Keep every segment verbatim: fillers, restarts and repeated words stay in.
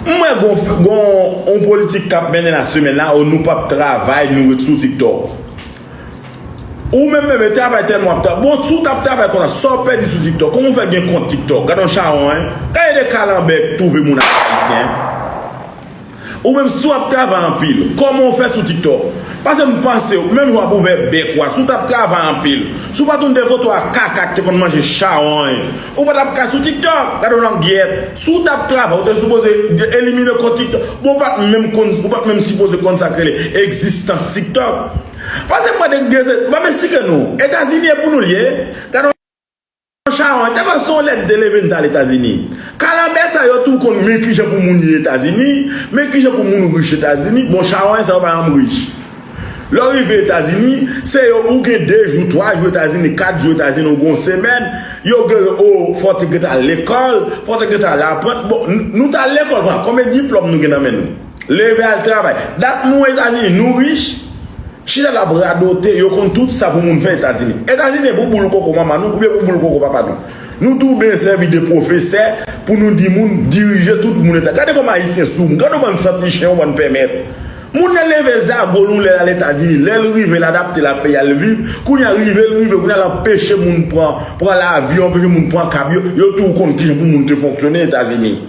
M wè gon, gon yon politik k ap mennen la semèn la, o nou p ap travay, nou ret sou TikTok. Ou menm, menm, e travay tèlman w ap travay. Bon, si w t ap travay konsa, sa w pèdi sou TikTok? Kòman w fè gen kont TikTok? Gad yon chawony, en. Gade de kalanbè k twouve moun ak ayisyen, en. Ou menm, si w ap travay anpil, kòman w fè sou TikTok? Paske m panse, menm jan w ap ouvè bèk ou a, si w t ap travay anpil, si w pa t vin de foto a kaka k te konn manje chawony, ou pa t ap ka sou TikTok. Gade yon langyèt. Si w t ap travay, ou te sipoze elimine kont TikTok. Bon, ou pa t menm konn, ou pa t menm sipoze konn sa k rele egzistans TikTok. Paske m mande, m pa m esplike nou. Etazini e pou nou l ye. Gade yon chawony, te fè se yon lèt de leve n t al Etazini. Kalanbè sa yo tou konn men kijan pou moun ye Etazini, men kijan pou moun rich Etazini. Bon, chawony sa yo pa janm rich. Lè w rive Etazini, se yo ou gen de jou, twa jou Etazini, kat jou Etazini, ou gen yon semèn, yo gen o fò w te gentan al lekòl, fò w te gentan al aprann. Bon, n- nou t al lekòl, konbyen diplòm nou gen nan men nou? Leve al travay. Dat nou Etazini, nou rich, chita l ap radote, yo konn tout sa pou moun fè Etazini. Etazini e pou boul koko manman nou, oubyen pou boul koko papa nou. Nou tou byen sèvi de pwofesè pou nou di moun dirije tout moun Etazini. Gade kòman ayisyen sou moun, gade yon bann santi chen, yon bann pèmèt. Moun nan leve zago l yon lè l al Etazini, lè l rive l adapte l ak peyi a l viv, kounye a rive l rive, kounye a l anpeche moun pran, pran lavyon, anpeche moun pran kab yo, yo tou konn kijan pou moun te fonksyone Etazini.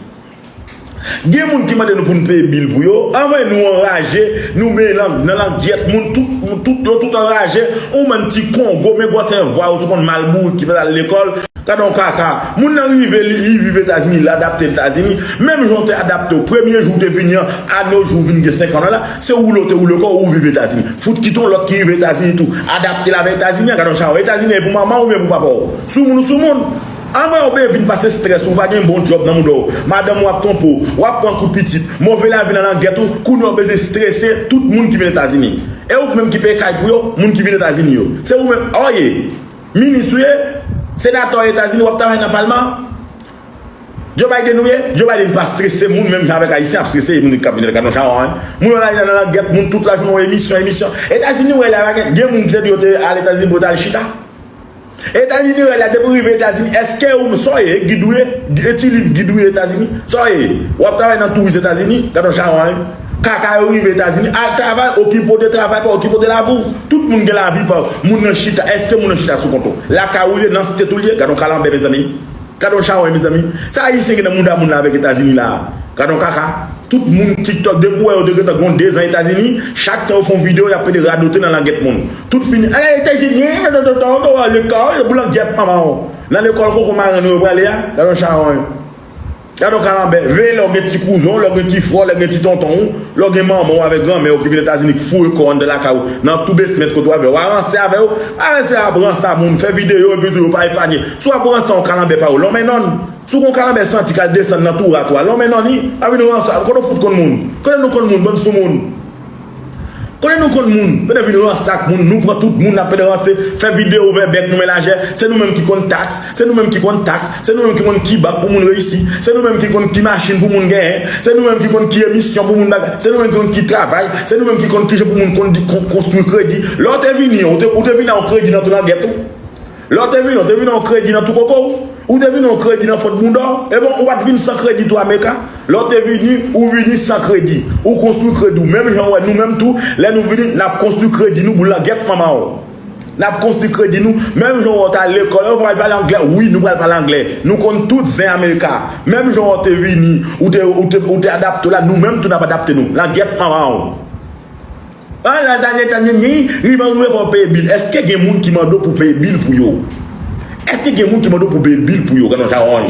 Gen moun ki mande nou pou n peye bil pou yo, anvan nou anraje, nou men lang, nan langyèt moun, tout, tout, yo tout anraje, yon bann ti Kongo, men gwosè vwa yo, sou konn mal bourik ki pa t al lekòl. Gade yon kaka. Moun nan rive, li, li viv Etazini, li adapte Etazini. Menm jan w te adapte w, premye jou w te vini an, a no jou w vin gen senk an la, se woule w te woule kò w, ou viv Etazini. Fout kite yon lòt ki rive Etazini tou. Adapte l avèk Etazini an, gade yon chawony. Etazini e pou manman w oubyen pou papa w? Sou moun ou sou moun? Anmwey, ou byen vin pase strès, ou pa gen bon djòb nan mouda w. Madanm ou ap twonpe w, w ap pran kout pitit. Move lavi nan langyèt ou, kounye a w bezwen strese tout moun ki vin Etazini. E ou menm ki peye kay pou yo, moun ki vin Etazini yo. Se ou menm, a w ye. Minis ou ye, senatè Etazini, w ap travay nan palman. Joe Biden ou ye? Joe Biden pa strese moun menm jan avèk Ayisyen ap strese moun k ap vin gad yon chawony. Moun yo la nan langyèt moun tout lajounen, emisyon, emisyon. Etazini ou ye la, gen moun ki te di yo te al Etazini pou yo t al chita. Etazini ou ye la, depi w rive Etazini, èske ou, sa w ye, gid ou ye? E ti liv gid ou ye Etazini? Sa w ye? W ap travay nan touris Etazini? Gad yon chawony. Kaka yo rive Etazini, al travay, okipe w de travay pa w, okipe w de lavi w. Tout moun gen lavi pa yo. Moun nan chita, èske moun nan chita sou kont ou? Lakay ou l ye, nan state ou l ye, gad yon kalanbè mezanmi. Gad yon chawony mezanmi. Sa Ayisyen gen nan mouda moun la avèk Etazini la? Gad yon kaka. Tout moun TikTok, depi w wè yo te gentan gon dezan Etazini, chak tan yo fè yon videyo, y ap pede radote nan langyèt moun. Tout fini. Ay, Etazini, lekòl, pou langyèt manman w. Nan lekòl koko marenn ou yo prale a, gad yon chawony. Gad yon kalanbè, veye lè w gen ti kouzen w, lè w gen ti frè w, lè w gen ti tonton w, lè w gen manman w avèk granmè w ki vin Etazini, k foure kò w anndan lakay ou, nan tou basement kote w avè yo, w a ranse avè yo, pa ranse ap ranse a moun, fè videyo epi tou yo pa epanye. Si w ap ranse a yon kalanbè pa yo, lonmen nonm. Si w gen yon kalanbè santi k al desann nan tou rat ou a, lonmen nonm li, pa vin ranse a, kote w fout konn moun? Kote nou konn moun, bann sou moun? Kote nou konn moun? Pede vin ranse ak moun, nou pran tout moun, n ap pede ranse, fè videyo ouvè bèk nou men lajè, se nou menm ki konn taks, se nou menm ki konn taks, se nou menm ki konn ki bank pou moun reyisi, se nou menm ki konn ki machin pou moun genyen, se nou menm ki konn ki emisyon pou moun bagay, se nou menm ki konn ki travay, se nou menm ki konn kijan pou moun konn di, kon, konstwi kredi. Lè w te vini, ou te, ou te vini a yon kredi nan tou langyèt ou. Lè w te vini, w te vini yon kredi nan tou koko w. Ou te vini yon kredi nan fond bouda w. Ebyen, ou pa t vin san kredi tou America. Lè w te vini, ou vini san kredi. Ou konstwi kredi w. Menm jan w wè nou menm tou, lè nou vini, n ap konstwi kredi nou pou langyèt manman w. N ap konstwi kredi nou. Menm jan w wè w t al lekòl, ou pral pale anglè. Wi, nou pral pale anglè. Nou konn tout zen America. Menm jan w wè w te vini, ou te, ou te, ou te adapte w la, nou menm tou n ap adapte nou. Langyèt manman w. An, la, tande, tande, ni, rive, rive, fò w peye bil. Èske gen moun ki mande w pou peye bil pou yo? Èske gen moun ki mande w pou peye bil pou yo? Gad yon chawony.